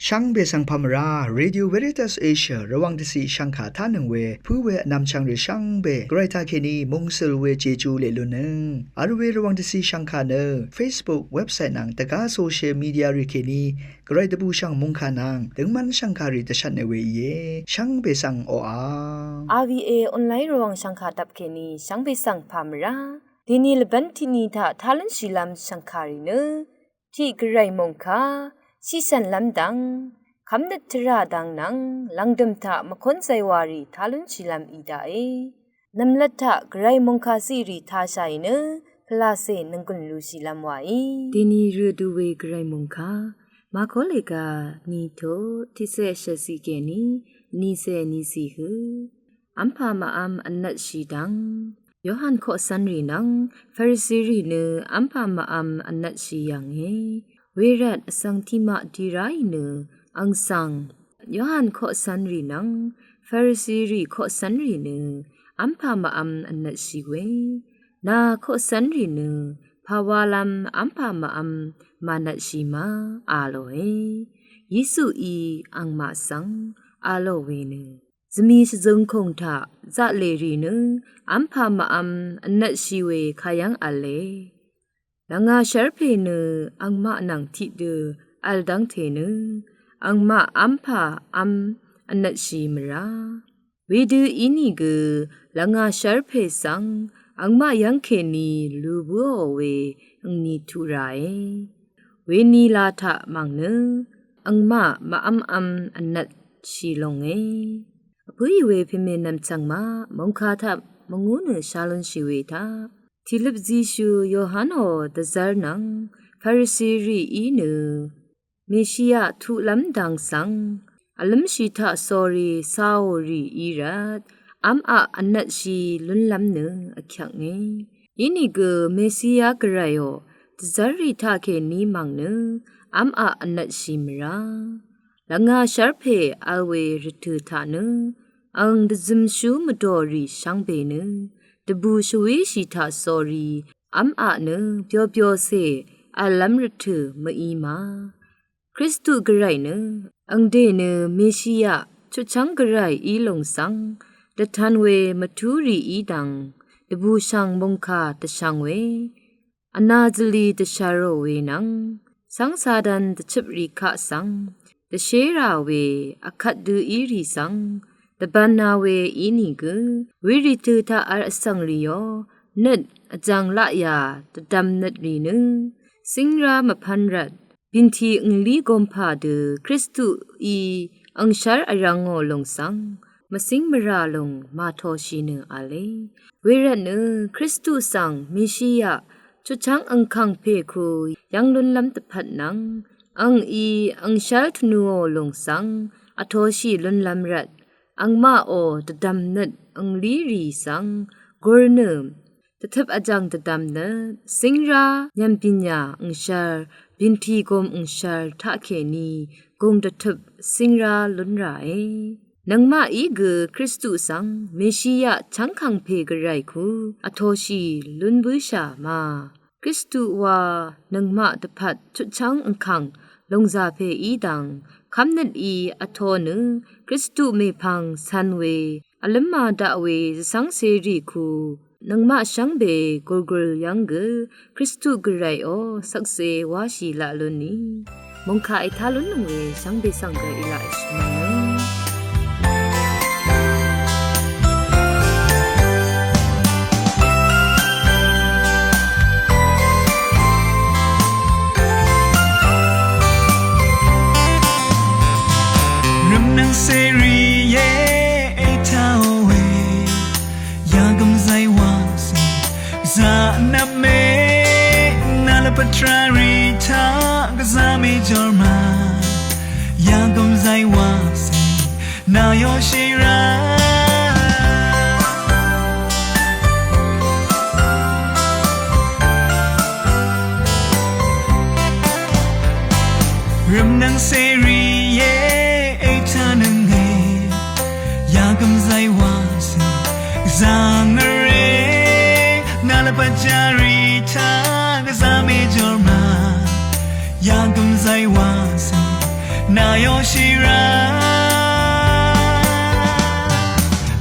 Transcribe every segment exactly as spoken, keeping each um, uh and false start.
Shvngbe svng pà mvrá, Radio Veritas Asia Rvwàng dvciq shvngkà tánøng we pǿ we vnvmchvng rì shvngbe Gvray taqkèní mungsøl we Jeju leq lunnøng vl we Rvwàng dvciq shvngkà nø Facebook, website nvng dvgá social media rì kèní Gvray dvbùshv̀ng mòngkà nvng døngmv́n shv̀ngkàrì dvshvtne we íe. Shvngbe svng oqà. R V A online Rvwàng shv̀ngkà dvp kèní shvngbe svng pà mvrá. Dèní lvbv́n tiqni taq tá lúnshìlv́m shv̀ngkàrì nø tiq Gvray mòngkà, shiqshv̀nlv́m dvng, kv́mnøt tvrà dvng nvng lv̀ngdø̀m taq mvkónzay wàrì tá lúnshìlv́m í daqe. Nv̀mlat taq Gvray mòngkà ziqrì tāshàì nø pvlacè nvnggùn lushìlv́m wàí. Dèní rø du we Gvray mòngkà, Màkó lèga ni to tiqcè shvtcì kèní niqcè niqcì hø. V́mpà màv́m vnvtshì dvng Yohan koqcv̄nrì nvng Farisirì nø v́mpà màv́m vnvtshì yv̀nge. Wervt vsvng tiqmaq di ráì nø ang svng Yohan koqcv̄nrì nvng Farisirì koqcv̄nrì nø v́mpà màv́m vnvtshì we. Nà koqcv̄nrì nø pàwalv́m v́mpà màv́m mànvtshì ma a lòe. Yesuí angmaq svng a lò we nø, zvmì shvzøngkùng taq zaqlèrì nø v́mpà màv́m vnvtshì we kayv́ng v̄le. Lvngà shv́rpè nø angmaq nvng tiqdø v̄l dv́ngte nø angmaq v́mpà v́m vnvtshì mvrá. Wedø ínìgø lvngà shv́rpè svng angmaq yv́ng kèní lú bǿò we angni tuq ràe. Weni la taq mv̀ng nø angmaq màv́mv́m vnvtshì longe. Vpǿì we pèmènvm chv̀ngmaq mòngkà taq mvngú nø shá lúnshì we taq, tìløp zishú Yohanò dvzv́r nvng Farisirìí nø Meshia tuqlv́m dvng svng vlǿmshì taq sórí cāò rì í rvt v́m aq vnvtshì lúnlv́m nø vkyvknge. Inìgø Meshia Gvrayò dvzv́rrì taqkèní mv̀ng nø v́m aq vnvtshì mvrá. Lvngà shv́rpè vl we rvtø̀ taq nø ang dvzømshú mvdòrì shvngbe nø dvbù shvwíshì taq sórí v́m aq nø byobyoce v̀llv́m rvtø̀ mø̀í ma. Kristu Gvray nø angdè nø Meshia chutchv́ng Gvray í lùng svng dvtan we mvtúrì í dvng dvbùshv̀ng mòngkà dvshvng we vnā zvlì dvshvrò we nvng cv́ng Satan dvchøprì kaq svng dvshérà we vkvt dø írì svng dvbvna we inìgø, werì tø taq vl vsvng rìò nøt vjv̀ng laqyà dvdv̀m nøt rì nø cíngrá mvpv̄n rvt bìntì anglí gompà dø Kristuí angshv́r vrv̄ngò lùng svng mvcíng mvrà lùng màtōshì nø v̄le. Wervtnø Kristu svng Meshia chutchv́ng angkàng pè ku yv́ng lúnlv́m dvpvt nvng angí angshv́r tvnuò lùng svng vtōshì lúnlv́m rvt angmaqò dvdv̀m nøt anglí rì svng gur nø dvtøp vjv̀ng dvdv̀m nø cíngrá nyv̀mbìnyà angshv́r bìntì gom angshv́r taqkèní gùng dvtøp cíngrá lún ràe. Nøngmaqí gø Kristu svng Meshia chv́ngkàng pè Gvray ku vtōshì lún bǿshà ma. Kristu wa nøngmaq dvpvt chutchv́ng angkàng lòngzà pè í dvng kv́mnøt í vtō nø Kristu mèpvng cv̄n we vlǿmā daq we zvcv́ngcèrì ku nøngmaq shvngbe gùrgùr yv́ng gø Kristu Gvrayò shvkse wáshì laq lúnni mòngkà ètá lúnnøng we shvngbe svng gø èlaq èshvnøng. Rvmnvng cèrì ye ètá we yagvm zay wàcè gvzà nvpmè nalvpvtrarì taq gvzà mèjòrmà yagvm zay wàcè nà yoshì rá. Rvmnvng cèrì ye ètánønge yagvm zay wàcè gvzà ngvrè nalvpvtrarì taq gvzà mèjòrmà yagvm zay wàcè Nà yoshì rá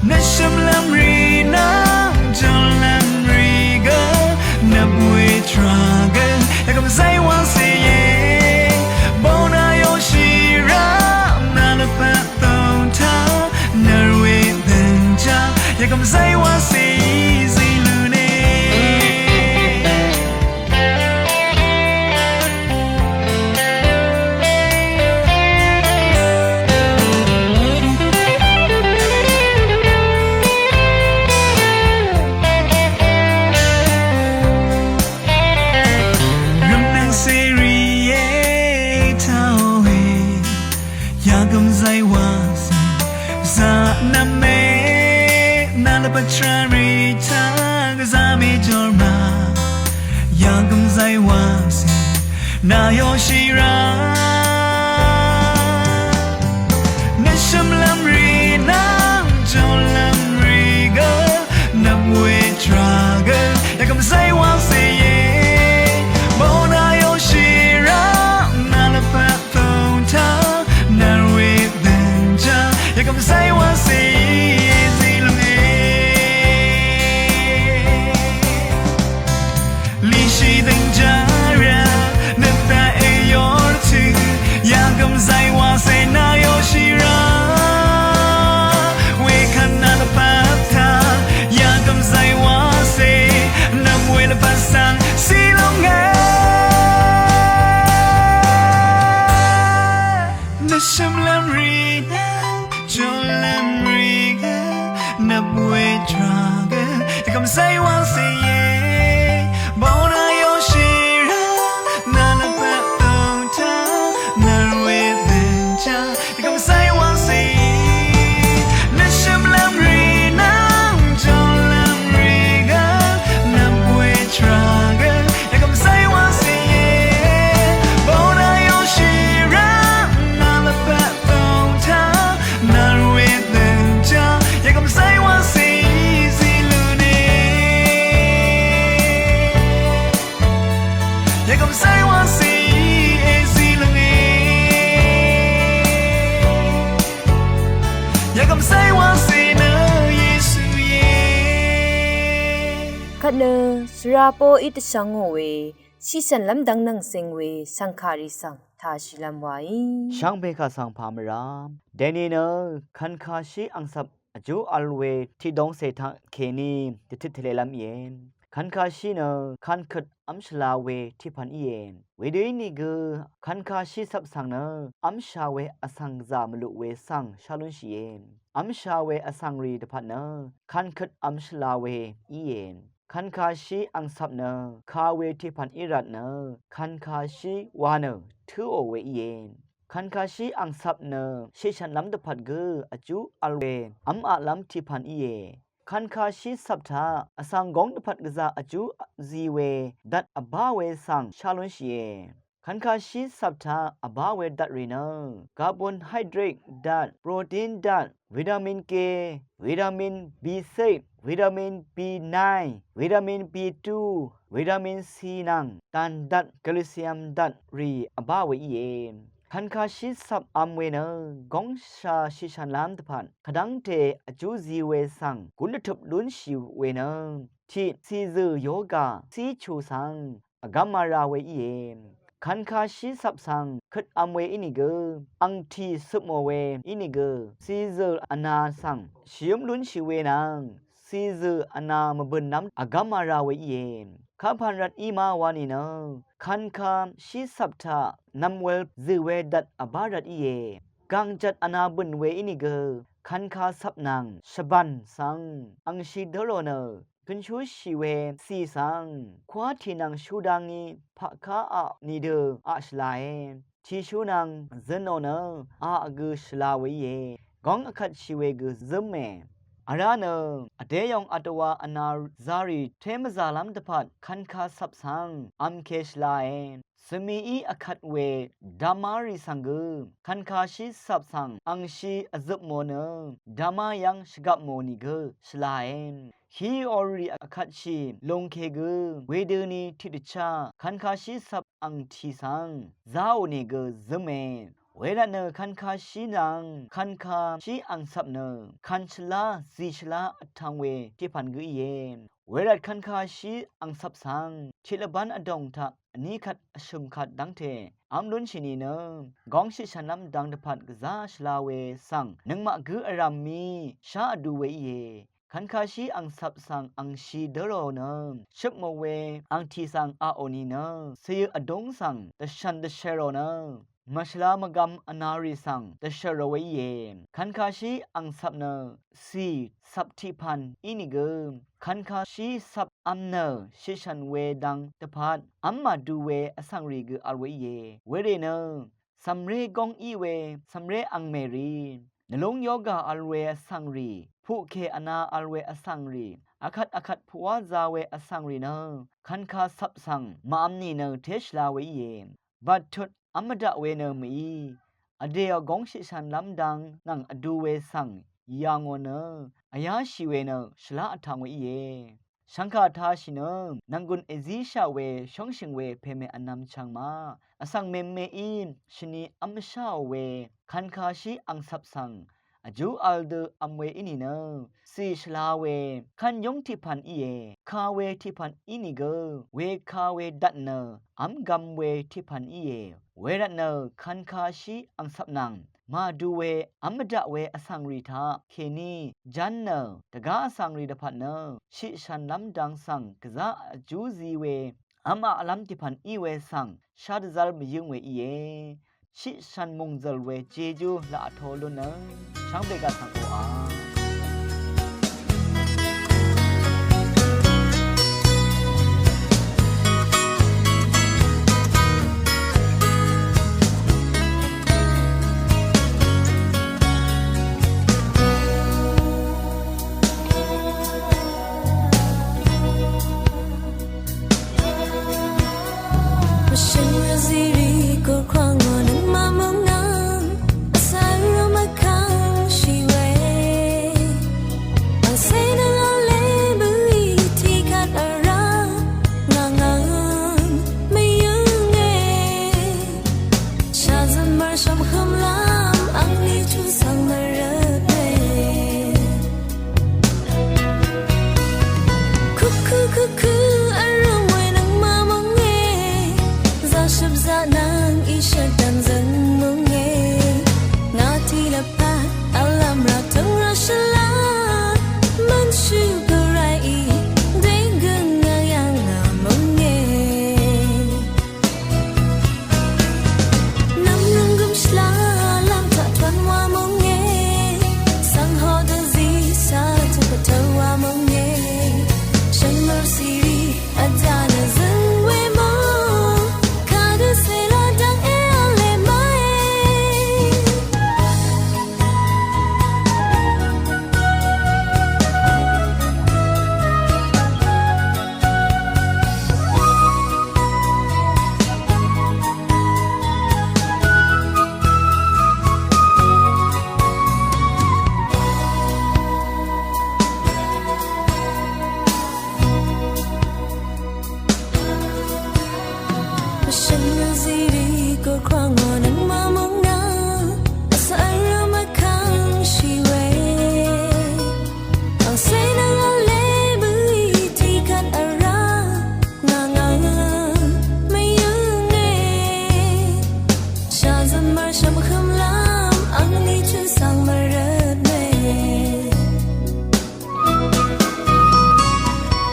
nø shø̀mlv́m rì nvng jùlv́m rì gø nvp we tvrà gø yvgv̀m zay wàngcè íe. Bø̀n nà yoshì rá nà lvpat tø̀ng taq nvr we dø̀njá yvgv̀m zay wàngcè í zí lúne. Rvmnvng cèrì íe taq we yvgv̀m zay wàngcè zaq nvme nà lvpat tvrà rì taq gvzà mì jùrmà yvgv̀m zay wàngcè nà yoshì rá nø shø̀mlv́m rì nvng jùlv́m rì gø nvp we tvrà gø yvgv̀m zay wàngcè íe. Bø̀n nà yoshì rá nà lvpat tø̀ng taq nvr we dø̀njá yvgv̀m zay wàngcè íe zí lúne. Lishì dø̀ngjá rá nø taq èyor tø̀ yvgv̀m zay wàngcè nà yoshì rá we kvt nà lvpat taq yvgv̀m zay wàngcè nvp we lvpat svng cì lúnge. Nø shø̀mlv́m rì nvng jùlv́m rì gø nvp we tvrà gø yvgv̀m zay wàngcè íe. Bø̀n nà yoshì rá nà lvpat tø̀ng taq nvr we dø̀njá yvgv̀m zay wàngcè í. Nø shø̀mlv́m rì nvng jùlv́m rì gø nvp we tvrà gø yvgv̀m zay wàngcè íe. Bø̀n nà yoshì rá nà lvpat tø̀ng taq nvr we dø̀njá yvgv̀m zay wàngcè í zí lúne. Yvgv̀m zay wàngcè íe zí lúne. Yvgv̀m zay wàngcè nø Yesu íe. Kvt nø svra poqí dvshvngò we shìshv̀nlv́m dvng nvng cing we shv̀ngkàrì svng tàshìlv́m wàí shvngbe kà svng pà mvrá dèni nø kvnkashí angcvp vjú vl we tiqdongcè taq kèní dvtøt tvlelv́m íe. Kvnkashí nø kvnkøt v́m shvla we tiqpv̀n íe. Wedø ínìgø kvnkashí cvp svng nø v́msha we vsvng gvzà mvluq we svng shá lúnshìe. V́msha we vsvng rì dvpvt nø kvnkøt v́m shvla we íe. Kvnkashí angcvp nø ka we tiqpv̀n í rvt nø kvnkashí wa nø tǿò we íe. Kvnkashí angcvp nø shèshv̀nlv́m dvpvt gø vjú vl we v́m aqlv́m tiqpv̀n íe. Kvnkashí cvp taq vsvng góng dvpvt gvzà vjú zi we dvt vbá we svng shá lúnshìe. Kvnkashí cvp taq vbá we dvtrì nø carbonhydrate dvt, protein dvt, vitamin K, vitamin B six, vitamin B nine, vitamin B two, vitamin C nvng tàn dvt, calcium dvtrì vbá we íe. Kvnkashí cvp vm we nø góngsha shìshv̀nlv́m dvpvt kvdv́ngte vjú zi we svng gún dvtøp lúnshì we nø tiq cìzø̀ yoga cíchù svng vgv́m mvra we íe. Kvnkashí cvp svng køt vm we ínìgø angtì cøpmò we ínìgø cìzø̀ vna svng shìǿm lúnshì we nvng cìzø̀ vna mvbø̀nlv́m vgv́m mvra we íe. Kapàn rvt í má wa nìnø kvnkashí cvp taq nvmwel zø̀ we dvt vbá rvt íe. Gàngjvt vna bø̀n we ínìgø kvnka cvp nvng shvbàn svng angshi dv́rò nø kønshúshì we cì svng kwá tì nvng shú dá ngí paqká aq nìdø aq shvlae. Tìshú nvng zønò nø aq gø shvla we íe. Góng vkvtshì we gø zǿme. Vrá nø vdéyòng vdvwa vna zarì té mvzàlv́m dvpvt kvnka cvp svng vmke shvlae. Svmií vkvt we damá rì svng gø kvnkashí cvp svng angshi vzøpmò nø damá yv́ng shvgapmò nìgø shvlae. Hí orì vkvtshì lòngke gø wedøni tiqdvchá kvnkashí cvp angtì svng záò nìgø zǿme. Wervtnø kankashí nvng kankashí angcvp nø kanshvlá zishvlá vtv̄ng we tiqpv̀n gǿ íe. Wervt kankashí angcvp svng tiqlvbán vdòng taq vní kvt vshø̀m kvt dv́ngte v́m lúnshì nìnø góng shiqshv̀nlv́m dang dvpvt gvzá shvla we svng nøngmaq gǿ vrv̀m mì shá vdu we íe. Kankashí angcvp svng angshi dǿrò nø shøpmò we angtì svng aqò nìnø cìyø vdúng svng dvshv̀n dvshvrò nø mvshvla mvgvm vnarì svng dvshvrò we íe. Kankashí angcvp nø cì cvp tiqpv̀n ínìgø kankashí cvp v̄m nø shiqshv̀n we dang dvpvt v́m màdu we vsvng rì gø vl we íe. Werì nø cv̀mré góng í we cv̀mré angmè rì, nvlúng yoga vl we vsvng rì, puqkè vna vl we vsvng rì, akvt akvt puqwá za we vsvng rì nø kanka cvp svng màvm nìnø téshvla we íe. Bvttut v́m mvdaq we nø mèí vdèò góng shiqshv̀nlv́m dang nvng vdu we svng yà ngò nø vyáshì we nø shvlá vtv̄ng we íe. Shvngkà tāshì nø nv̀nggùn èzíshaq we shóngshø̀ng we pèmè vnv̄m chv̄ng ma vsvng mèmeí shvni v́msháò we kankashí angcvp svng vjú vl dø v̄m we í nìnø cì shvla we kv́n yúng tiqpv̀n íe. Ka we tiqpv̀n ínìgø weka we dvt nø v́m gv̄m we tiqpv̀n íe. Wervtnø kankashí angcvp nvng màdu we v́m mvdaq we vsvng rì taq kèní ján nø dvgá vsvng rì dvpvt nø shiqshv̀nlv́m dang svng gvzá vjú zi we v́m aqlv́m tiqpv̀n í we svng shá dvzv́r mvyǿng we íe. Shiqshv̀n mùngzø̀l we jejú laq vtō lúnnøng shvngbe gvsvng oqà. Mvshø̀ng rvzìrì gurkwà ngò nøngmaq mungá vsvng rø mvkv́ngshì we. Angcé nø v̄le bø̀í tiqkvt vrá ngà ngà mvyǿnge. Shàzø̀m mv̀rshv̀m hømlv́m angní tū svng mvrøtne. Kukø kukø vrø̀m we nøngmaq mvnge. Zaqshøp zaq nvng í shvdv̀n zøng mvnge. Ngà tiq lvpat vlv́m rvtø̀ng rvshvlá mvnshø gvray í dègø̀ng yv̀ng yv̀ng ngà mvnge. Nv̀mnøng gøm shvlá lv́m taq tv̄n wa mvnge. Svng ho dvzí sá taq pvtø̀ wa mvnge. Shvngmør siri vdá nø zøng we mò. Kadø sela dvng e vle mae. Mvshø̀ng rvzìrì gurkwà ngò nøngmaq mungá vsvng rø mvkv́ngshì we. Angcé nø v̄le bø̀í tiqkvt vrá ngà ngà mvyǿnge. Shàzø̀m mv̀rshv̀m hømlv́m angní tū svng mvrøtne.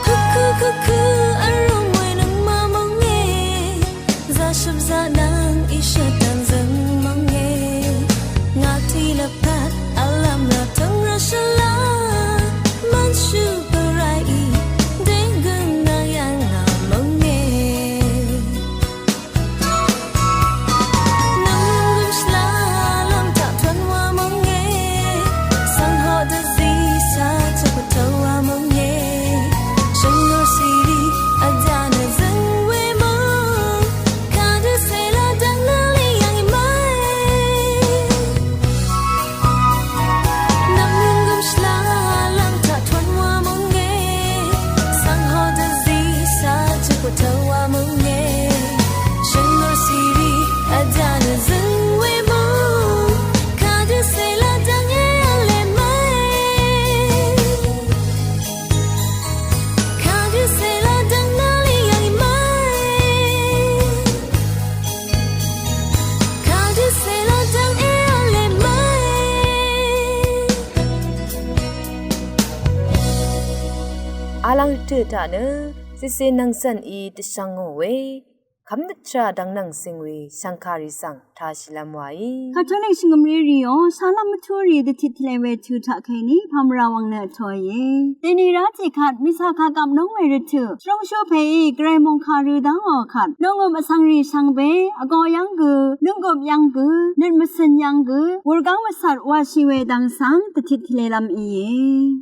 Kukø kukø vrø̀m we nøngmaq mvnge. Zaqshøp zaq nvng í shvdv̀n zøng mvnge. Ngà tiq lvpat vlv́m rvtø̀ng rvshvlá mvnshø gvray í dègø̀ng nvng yv̀ng ngà mvnge. Nv̀mnøng gøm shvlá Vlvng rvtø̀ taq nø cìcè nvng cv̀n í dvshvng ngò we kv́mnøt tvrà dvng nvng cing we shv̀ngkàrì svng tāshìlv́m wàí. Katolik shvngø̀mré rìò shálv́m mvtúrì dvtit tvle we tø̄ taq kèní pàmvrà wvng nø vtōìe. Dèni rá tiqkvt mìsa kagvp núng we rvtø̀ shvrúngshú pèí gvray mòngkà rø dáò kvt nòngøp vsvngrì shvngbe vgō yv́ng gø, nǿnggøp yv́ng gø, nøt mvcø̀n yv́ng gø wurgáng mvcat wáshì we dvng svng dvtit tvlelv́m íe.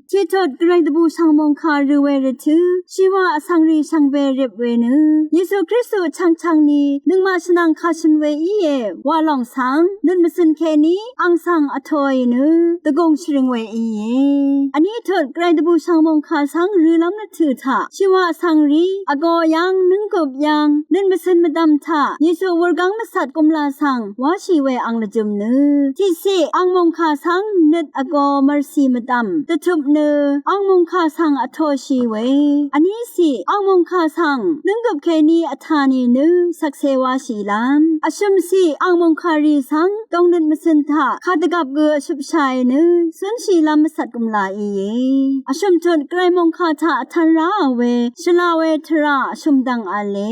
Tiqtut gvray dvbùshv̀ng mòngkà rø we rvtø̀ shìwà vsvngrì shvngbe rip we nø Yesu Kristu chvngchvng ni nøngmaq shvnvng kàshø̀n we íe wa lòng svng nøt mvcø̀n kèní àng svng vtōì nø dvgùng shvrøng we íe. Vní tut gvray dvbùshv̀ng mòngkà svng rølv́m rvtø̀ taq shìwà vsvngrì vgō yv́ng, nǿnggøp yv́ng, nøt mvcø̀n mvdv̀m taq Yesu wurgáng mvcat gùmlà svng wáshì we àng lvjø̀m nø tiqciq àng mòngkà svng nøt vgō mv̀rcì mvdv̀m dvtøp nø àng mòngkà svng vtōshì we, vníciq àng mòngkà svng nǿnggøp kèní vtà nìnø shvkse wáshìlv́m, vshø̀mciq àng mòngkàrì svng dòngnøt mvcø̀n taq kàdvgvp gø vshøpshàì nø cúnshìlv́m mvcat gùmlà íe. Vshø̀m tut gvray mòngkà taq vtv̄n ráà we shvlá we tvrà vshø̀m dv̀ng v̄le.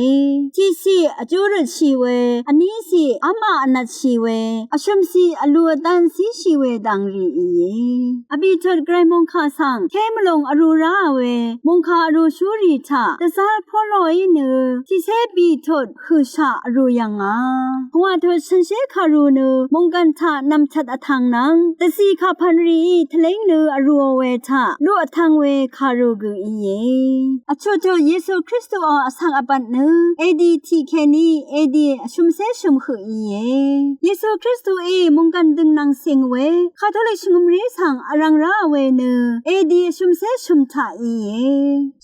Tiqciq vjú røtshì we, vníciq v́mà vnvtshì we, vshø̀mciq vlu vdvn císhì we dv̀ngrì íe. Vbì tut gvray mòngkà svng ké mvlùng vrū ráà we mòngkà vrūshúrì taq dvzv́r Poloí nø tiqcé bì tut hø̀shaq vrū yv̀ngà. Pungwà tut shànshér kàrū nø mònggv̀n taq nv̀mtvt vtv̄ng nvng dvzì kàpv̀n rìí tvléng nø vrūò we taq luq vtv̄ng we kàrū gø íe. Vchuq tut Yesu Kristuò vsvng vbvt nø edi tiq kèní edi vshø̀mcé shø̀m høq íe. Yesu Kristuí mònggv̀n dø̀ng nvng cing we Katolik shvngø̀mré svng vrv̄ng ráà we nø edi vshø̀mcé shø̀m taq íe.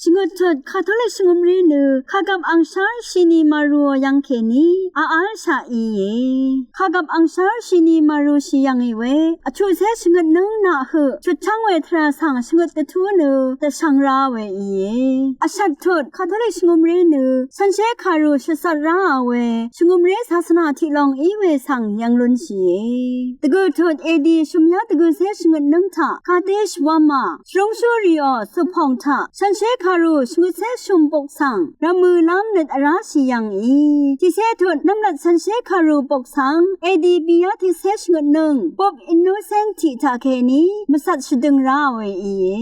Shvngøt tut Katolik shvngø̀mré nø kàgvp angshv́r shini màrūò yv́ng kèní v̄l shaq íe. Kàgvp angshv́r shini màrūshì yv̀ngì we vchuqcé shvngøt nǿng naq høq chutchv́ng we tvrà svng shvngøt dvtú nø dvshvng rá we íe. Vshvt tut Katolik shvngø̀mré nø shànshér kàrū shvcat ráà we shvngø̀mré sasvnà tiq long í we svng yv̀ng lúnshìe. Dvgø̀ tut edi shø̀myá dvgø̀cé shvngøt nǿng taq Kaddish Wamah shvrúngshúrìò cupòng taq shànshér kàrū shvngøtcé shø̀m bok svng rvmø̄lv́m nøt vráshì yv̀ngì. Tiqcé tut nvmlat shànshér kàrū bok svng edi bìyá tiqcé shvngøt nǿng Pope Innocent tiq taq kèní mvcat shvdøng ráà we íe.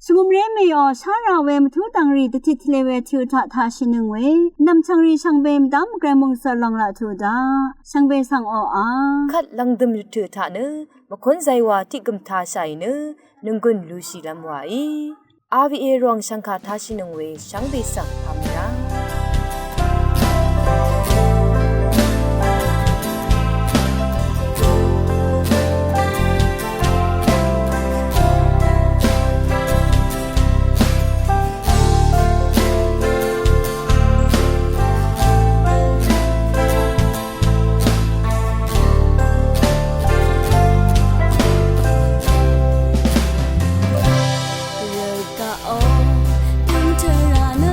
Shvngø̀mré mèò shá rà we mvtú dv̀ngrì dvtit tvle we tø̄ taq tāshìnøng we nv̀mchv̀ngrì shvngbe mvdv́m gvray mòngsø̀l lòng laq tuq daq shvngbe svng oqà kvt lv̀ngdø̀m rvtø̀ taq nø mvkún zaywa tiq gø̀m tāshàì nø nònggùn lushìlv́m wàí. R V A Rvwàng shv̀ngkà tāshìnøng we shvngbe svng pàmvrá. Rø kaq o, døngtø̄ rà nø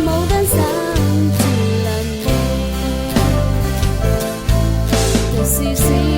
Mâu dv́n svng tø̀lv̀n. Dvsìsì